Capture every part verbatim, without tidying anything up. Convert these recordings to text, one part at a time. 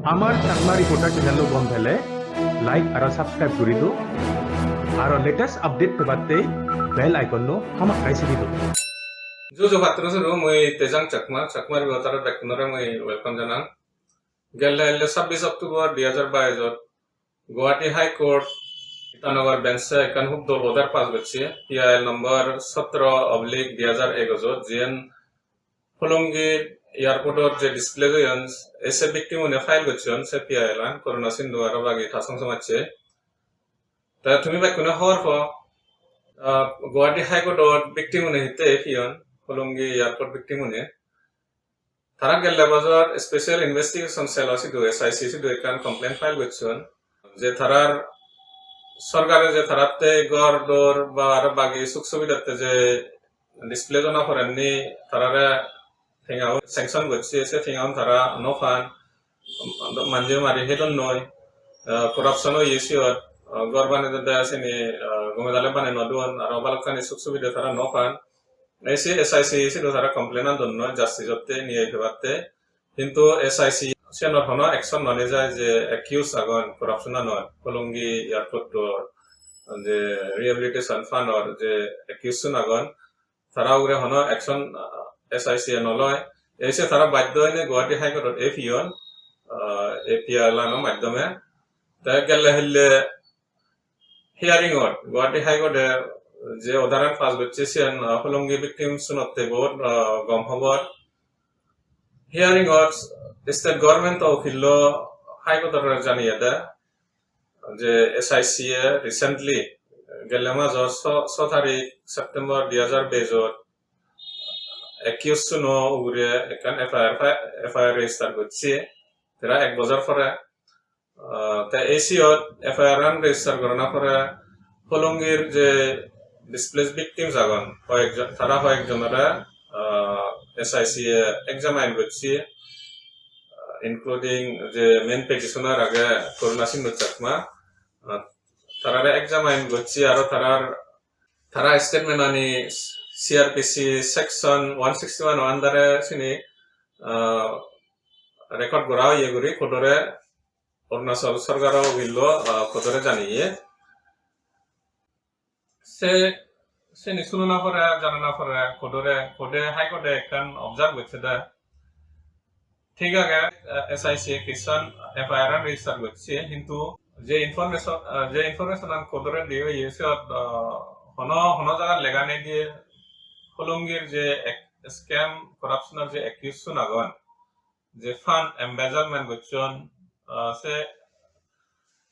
Amar Chakma Reporter channel-o gom pele like aro subscribe guri do. Aro latest update pebatte bell icon-o hamakkai sibi do. Juju patturu suru, mui Tejang Chakma, Chakma Reporter bekkunore mui welcome janang. Gelle elle sabbish October dui hajar bais-ot Guwahati High Court Itanagar bench-e ekkan hub dol order pass gocche, P I L number sotro oblique dui hajar egojot, jiyen Hollongi airport-ot je displace oyon, ese victim une file gocchon se P I L-an, Karuna Sindhu aro bagi ta song somajje. Ta tumi bekkune hobor po, ah, Guwahati High Court-ot victim une hitte peyon, Hollongi airport victim une. Tara gelle bojor Special Investigation Cell-o sidu, S I C sidu ekkan complaint file gocchon, je tarar sorkare je taratte ghor dor ba aro bagi suk subidatte je displace ona porenni tarare tengaun sanction gocche, se tengaun tara no pan, manje mari hedon noi, ah, corruption oye siyot, ah, ghor banedonde sini, ah, gome dale bane no duon, aro balokkani suk subide tara no pan. Ei se S I C sidu tara complaint an donnoi justice otte niye pebatte. Hintu S I C siyanor hono action no nejai je accused agon corruption anot, Hollongi airport-or je rehabilitation fund-or je accused sun agon, tara ugure hono action, ah, S I C no loi. Ei se tara baddho oine Guwahati High Court-ot ei peyon, ah, ei P I L-ano maddhome. Te gelle hille hearing-ot Guwahati High Court-e je order-an pass gocche siyan, ah, Hollongi victim sunotte bahut, ah, gom hobor. Hearing-ot state government-o ukillo High Court-ore janiyede je S I C-e recently gelle majo so, so tarik September dui hajar bais-ot accused suno ugure ekkan F I R, F I R register gocche, prai ek bojor pore. Ah, te ei siyot F I R an register gorana pore Hollongir je displaced victims agon, hoyekjon, tara hoyekjonore, ah, S I C-e examine gocche, ah, including je main petitioner age Karuna Sindhu Chakma, ah, tarare examine gocche aro tarar, tara statement ani C R P C section one sixty-one under-e sini, ah, record gora oye guri court-ore Arunachal sorkaro ukillo, ah, court-ore janiye. Se, seni sunona pore, janana pore court-ore, court-e, High Court-e ekkan observe gocche de. Thik age, ah, S I C case-an F I R-an register gocche, hintu je information, ah, je information-an court-ore diye oye, siyot, ah, hono, hono jagat lega nei de Hollongir je ek-, scam corruption-or je accused-un agon, je fund embezzlement gocchon, ah, se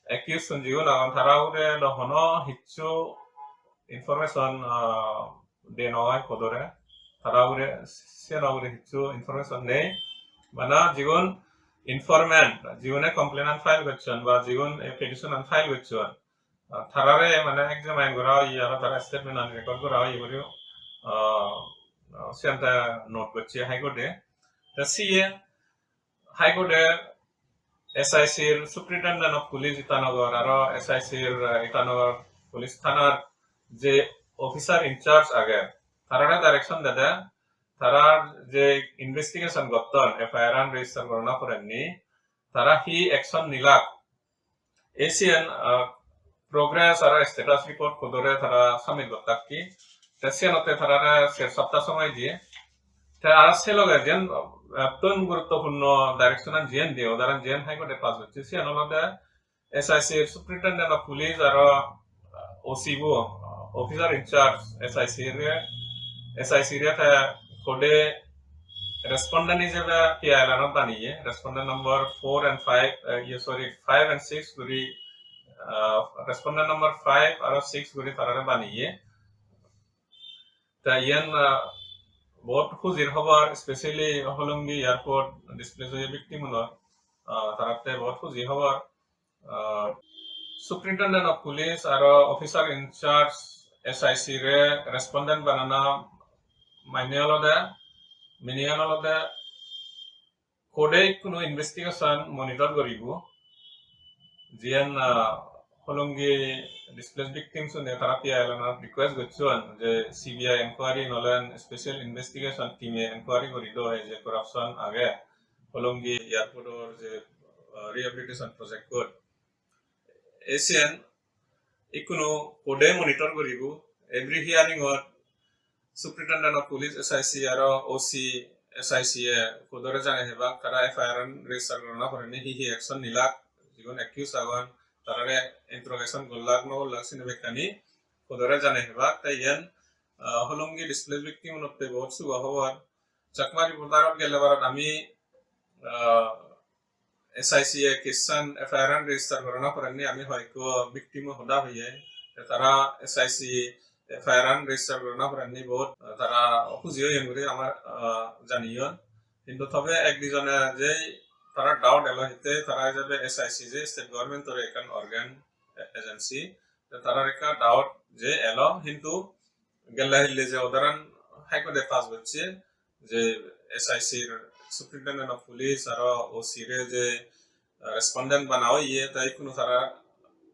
accused-un jigun agon, tara ugure do hono hissu information, ah, de no oi court-ore, tara ugure, siyan ugure hissu information nei. Bana jigun informant, jigune complaint-an file gocchon ba jigun ei petition-an file gocchon, ah, tarare mane examine gora oye aro tara statement-an record gora oye guri, ah, ah, siyan te note gocche High Court-e. Te siye High Court-e S I C-r Superintendent of Police Itanagar aro S I C-r, eh, Itanagar Police Thanar je officer in charge age, tarare direction dede, tara je investigation gotton, F I R-an register gorana porenni, tara hi action nilak, ei siyen, ah, progress aro status report court-ore tara submit gottak ki. Te siyenotte tarare ser sapta somoy diye. Te aro se loge jen, ah, ekdom guruttopurno direction-an jiyen diye, order-an jiyen High Court-e pass gocche, siyen olode S I C-r Superintendent of Police aro O C bo, officer in charge S I C re, S I C re te court-e respondent ijebe P I L-anot baniye, respondent number four and five, eh, iye, sorry, five and six guri, ah, respondent number five aro six guri tarare baniye. Ta iyan, ah, bahut hujir hobor, especially Hollongi airport displace oye victim-unor, ah, taratte bahut huji hobor. Ah, Superintendent of Police aro officer in charge S I C re respondent banana mane olode, meaning-an olode court-e ikkunu investigation monitor guribo. Jiyan, ah, Hollongi displaced victims-une tara P I L-anot request gocchon je C B I inquiry nole special investigation team-e inquiry guri do ei je corruption age Hollongi airport-or je uh, rehabilitation project ot. Asian ikkunu court e monitor guribo, every hearing ot Superintendent of Police, S I C, aro O C, S I C e court ore janei hebak, tara F I R an register gorana porenei hi hi action nilak, jigun accused agon, tarare interrogation gollak no gollak sini bekkani court ore janei hebak. Te iyen, ah, Hollongi displaced victim unotte bahut sugo hobor. Chakma Reporter ot gelle barot ami, ah, S I C e case an F I R an register gorana porenei ami hoyekko victim o hoda hoye. Te tara S I C F I R an register gorana porenei bahut tara huji oyon guri amar, ah, janiyon. Hintu tobe ek dijone je tara doubt elo hitte tara ijebe S I C je state government or ekkan organ, agency, te tarar ekka doubt je elo, hintu gelle hille je order an High Court e pass gocche, je S I C r Superintendent of Police aro O C re je, uh, respondent bana oye, te ikkunu tara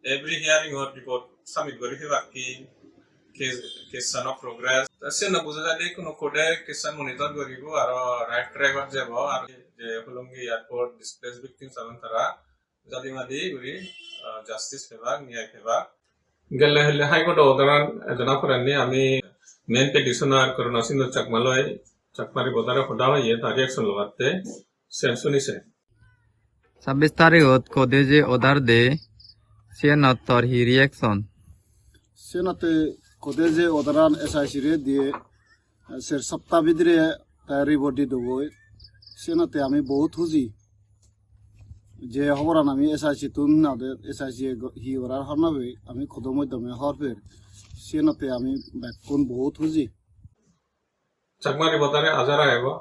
every hearing ot report submit guri pebak ki case, case ano progress. Te siyen buja jai de ikkunu court e case an monitor guribo aro right track ot jebo, aro je Hollongi airport displaced victims agon tara jadi madi guri, ah, justice pebak, niyai pebak. Gelle hille High Court order an ejana porenei ami main petitioner Karuna Sindhu Chakma loi Chakma Reporter e hoda hoye, ta reaction lobatte sen sunise. Sabbis tarigot court e je order de, siyenot tor hi reaction? Senotte court e je order an S I C re diye, ser sapta bidire ta report di dogoi. Senotte ami bahut huji. Je hoboran ami S I C tun nade, S I C e go-, hi orar hobor no pei, ami court o moddhome hobor per. Senotte ami bekkun bahut huji. Chakma Reporter e aja ragebo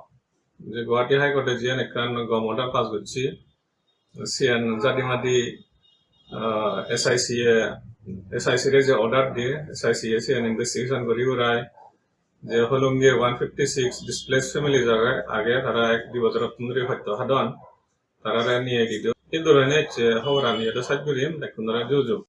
je Guwahati High Court e jiyan ekkan gom order pass gocche, siyan jadi madi, ah, S I C e, S I C re je order diye, S I C e siyan investigation guri gurai je Hollongi one fifty six displaced families age, age tara ek di bojorottun dhuri hosto hadon, tarare niye dido. Ei dhorone ecche hoboran iyodo saj gurim, bekkunore juju.